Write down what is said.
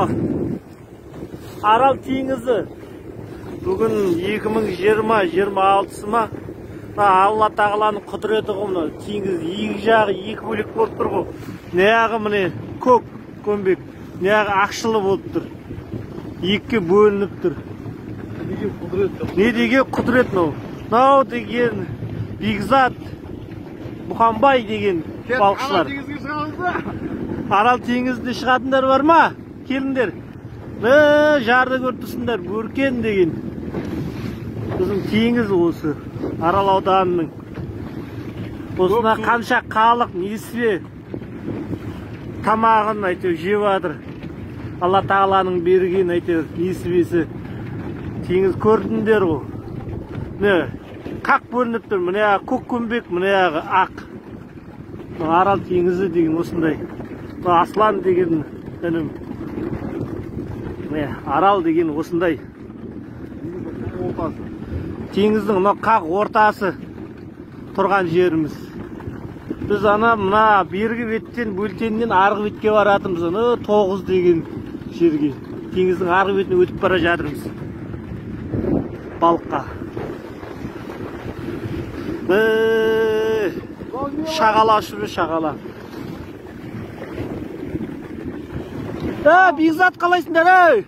Мынау Арал теңізі. Бүгін 2020-26 ма? Мына Алла тағаланың құдіреті ғой мынау. Теңіз екі жағы екі бөлек болып тұр ғой. Мына міне көк көмбек, мына ақшылы болып тұр. Екіге бөлініп тұр. Не деген құдірет мынау? Мынау деген Бекзат Мұханбай деген балықшылар. Арал теңізіне шығатындар бар ма? Келіңдер. Жарды көріп тұрсыңдар, Өркен деген. Біздің теңіз осы, Арал ауданының. Осына қанша халық несібе тамағын әйтеуір жеп жатыр. Алла тағаланың берген әйтеуір несібесі. Теңіз көрдіңдер ғой. Міне қақ бөлініп тұр. Міне көк көмбек, міне ақ. Арал теңізі деген осындай. Аслан деген інім. Арал деген осындай. Теңіздің мына қақ ортасы тұрған жеріміз. Біз ана мына бергі беттен, Бөлтеннен арғы бетке баратырмыз. Ана 9 деген жерге. Теңіздің арғы бетіне өтіп бара жатырмыз. Балыққа. Шағала ұшып жүр, шағала. Бекзат, қалайсыңдар, ей?